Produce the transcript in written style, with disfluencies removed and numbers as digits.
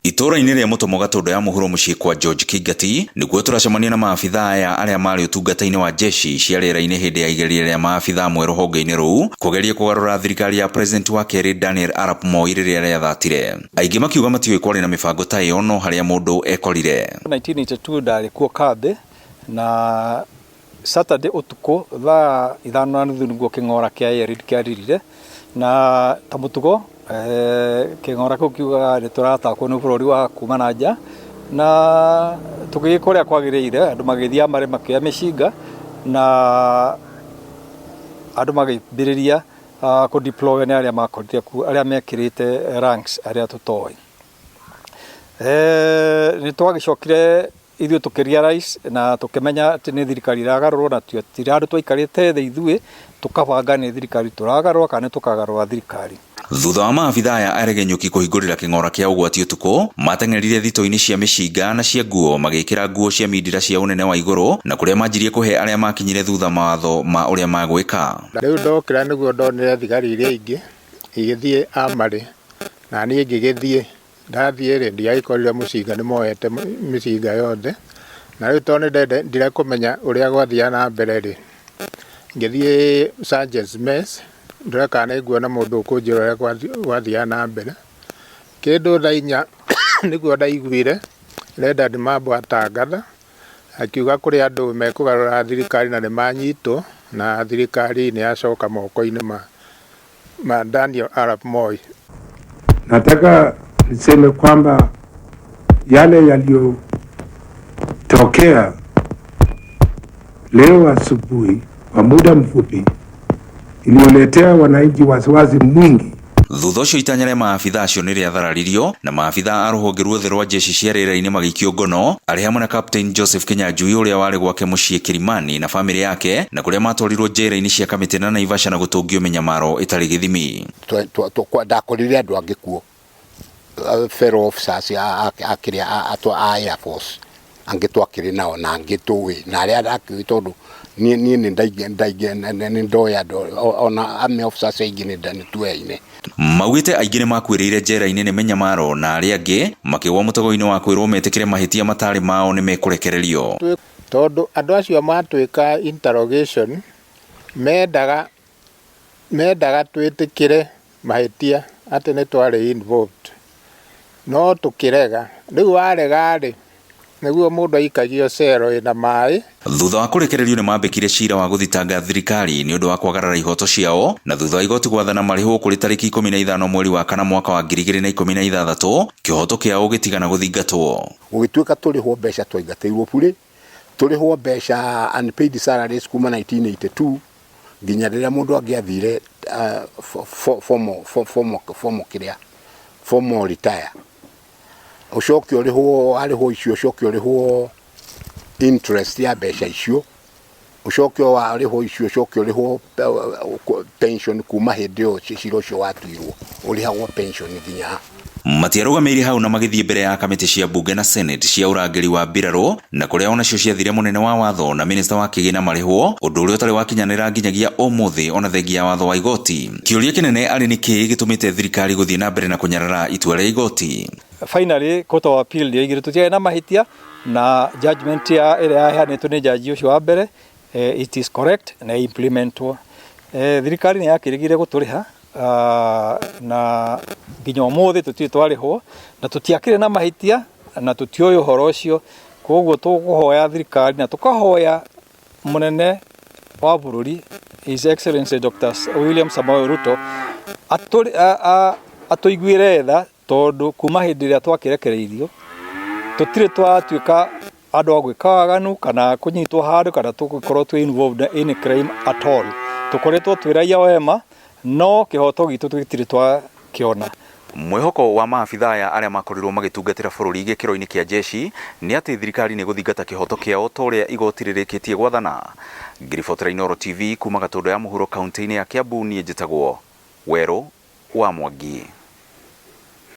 Itũũra-inĩ rĩa Mũtomo Gatũndũ ya mũhuro mũciĩ kwa George Kĩngati nĩkuo tũracemania na maabithaa aya arĩa marĩ ũtungata-inĩ wa jeshi cia rĩera-inĩ hĩndĩ ya igeria rĩa maabithaa mwe rũhonge-inĩ rũu kũgeria kũgarũra thirikari ya President wa kerĩ Daniel Arap Moi rĩrĩa rĩathatire. Aingĩ makiuga matiũĩ kwarĩ na mĩbango ta ĩyo no harĩa mũndũ ekorire. 1982 ndarĩ kuo kambĩ na Saturday ũtukũ thaa 5:30 nĩguo kĩng'ora kĩa air raid kĩarĩrire na ta mũtugo kĩng'ora kĩu kiugaga nĩ tũratakwo nĩ bũrũri wa kuma na nja na tũgĩgĩka ũrĩa kwagĩrĩire, andũ magĩthiĩ amarĩ makĩoya mĩcinga na andũ magĩambĩrĩria kũ deploy nĩ arĩa makorire kuo arĩa mekĩrĩte ranks arĩa tũtoĩ. Nĩ twagĩcokire ithuĩ tũkĩ realize na tũkĩmenya atĩ nĩ thirikari ĩragarũrwo na tũtirĩ handũ twaikarĩte thĩ ithuĩ tũkabanga nĩ thirikari tũragarũra kana nĩ tũkagarũra thirikari. Thutha wa maabithaa aya aregenyũki kũhingũrĩra kĩng'ora kĩa ũgwati ũtukũ, mateng'erire thito-inĩ cia mĩcinga na cia nguo magĩkĩra nguo cia mindira cia ũnene wa igũrũ na kũrĩa manjirie kũhe arĩa makinyire thutha mawatho ma ũrĩa magwĩka. Rĩu ndokĩra nĩguo ndonire thigari iria ingĩ igĩthiĩ amarĩ na niĩ ngĩgĩthiĩ. Ndathiĩ-rĩ, ndiagĩkorire mũcinga nĩ moete mĩcinga yothe, na rĩu tondũ nĩ ndendire kũmenya ũrĩa gwathiaga na mbere-rĩ, ngĩthiĩ sergeant's mess ndore kana nĩ nguona mũndũ ũkũnjĩra ũrĩa gwathiaga na mbere. Kĩndũ thaa 4 nĩguo ndaiguire Leonard Mambo atangatha, akiuga kũrĩ andũ mekũgarũra thirikari na nĩ manyitwo, na thirikari nĩ yacoka moko-inĩ ma Daniel Arap Moi. Nataka niseme kwamba yale yaliyotokea leo asubuhi kwa muda mfupi iliyoletea wananchi wasiwasi mwingi. Thutha ũcio itanya rĩa maabithaa acio nĩ rĩathararirio na maabithaa a rũhonge ruothe rwa jeshi cia rĩera-inĩ magĩikio ngono arĩ hamwe na Captain Joseph Kinyanjui ũrĩa warĩ gwake mũciĩ Kilimani na famĩlĩ yake na kũrĩa matwarirwo njera-inĩ cia Kamĩtĩ na Naivasha na gũtũngio mĩnyamaro ĩtarĩ gĩthimi. Ndakorire andũ angĩ kuo, fellow officers a kĩrĩa a Air Force angĩ twakĩrĩ nao na angĩ tũĩ na arĩa ndakĩũĩ tondũ niĩ niĩ nĩ nĩ ndoĩ andũ ona army officers aingĩ nĩ tuoyaine. Maugĩte aingĩ nĩ makuĩrĩire njera-inĩ nĩ mĩnyamaro na arĩa angĩ makĩgwa mũtego-inĩ wa kwĩrwo metĩkĩre mahĩtia matarĩ mao nĩ mekũrekererio. Tondũ andũ acio matwĩka interrogation mendaga mendaga twĩtĩkĩre mahĩtia atĩ nĩ twarĩ involved no tũkĩrega. Rĩu warega rĩ, nĩguo mũndũ aikagio cero ĩna maĩ. Thutha wa kũrekererio nĩ mambĩkire cira wa gũthitanga thirikari nĩ ũndũ wa kwagarara ihoto ciao na thutha wa igoti gwathana marĩhwo kũrĩ tarĩki 15 mweri wa kana mwaka wa 2016 kĩhoto kĩao gĩtigana gũthingatwo. Gũgĩtuĩka tũrĩhwo mbeca twaingatĩirwo burĩ, tũrĩhwo mbeca unpaid salaries kuma 1982 nginya rĩrĩa mũndũ angĩathire formal kĩrĩa formal retire, ũcoke ũrĩhwo warĩhwo icio ũcoke ũrĩhwo interest ya mbeca icio, ũcoke warĩhwo icio ũcoke ũrĩhwo pension kuma hĩndĩ ĩyo cira ũcio watuirwo, ũrĩhagwo pension nginya. Matiarũgamĩire hau na magĩthiĩ mbere ya kamĩtĩ cia mbunge na senate cia ũrangĩri wa mbirarũ na kũrĩa onacio ciathire mũnene wa watho na minista wa kĩgĩna marĩhwo, ũndũ ũrĩa ũtarĩ wakinyanĩra nginyagia ũmũthĩ ona thengia ya watho wa igoti. Kĩũria kĩnene arĩ nĩ kĩĩ gĩtũmĩte thirikari gũthiĩ na mbere na kũnyarara itua rĩa igoti. Finally court of appeal yoigire tũtiarĩ na mahĩtia na judgment ya ĩrĩa yaheanĩtwo nĩ jaji ũcio wa mbere, it is correct na implementwo. Thirikari nĩ yakĩrĩgire gũtũrĩha na nginya ũmũthĩ tũtirĩ twarĩhwo na tũtiakĩrĩ na mahĩtia na tũtiũĩ ũhoro ũcio. Koguo tũkũhoya thirikari na tũkahoya mũnene wa bũrũri His Excellency Dr. William Samoei Ruto atũiguĩre tha tondũ kuma hĩndĩ ĩrĩa twakĩrekereirio tũtirĩ twatuĩka andũ a gwĩka waganu kana kũnyitwo handũ kana tũgĩkorwo twĩ involved in any crime at all. Tũkoretwo twĩ raia wema no kĩhoto gitũ tũtirĩ twakĩona. Mwĩhoko wa maabithaa aya arĩa makorirwo magĩtungatĩra bũrũri gĩkĩro-inĩ kĩa jeshi nĩ atĩ thirikari nĩ ĩgũthingata kĩhoto kĩao ta ũrĩa igoti rĩrĩkĩtie gwathana. Ngĩribotera Inooro TV kuma Gatũndũ ya mũhuro kaunti-inĩ ya Kiambu niĩ njĩtagwo Werũ wa Mwangi.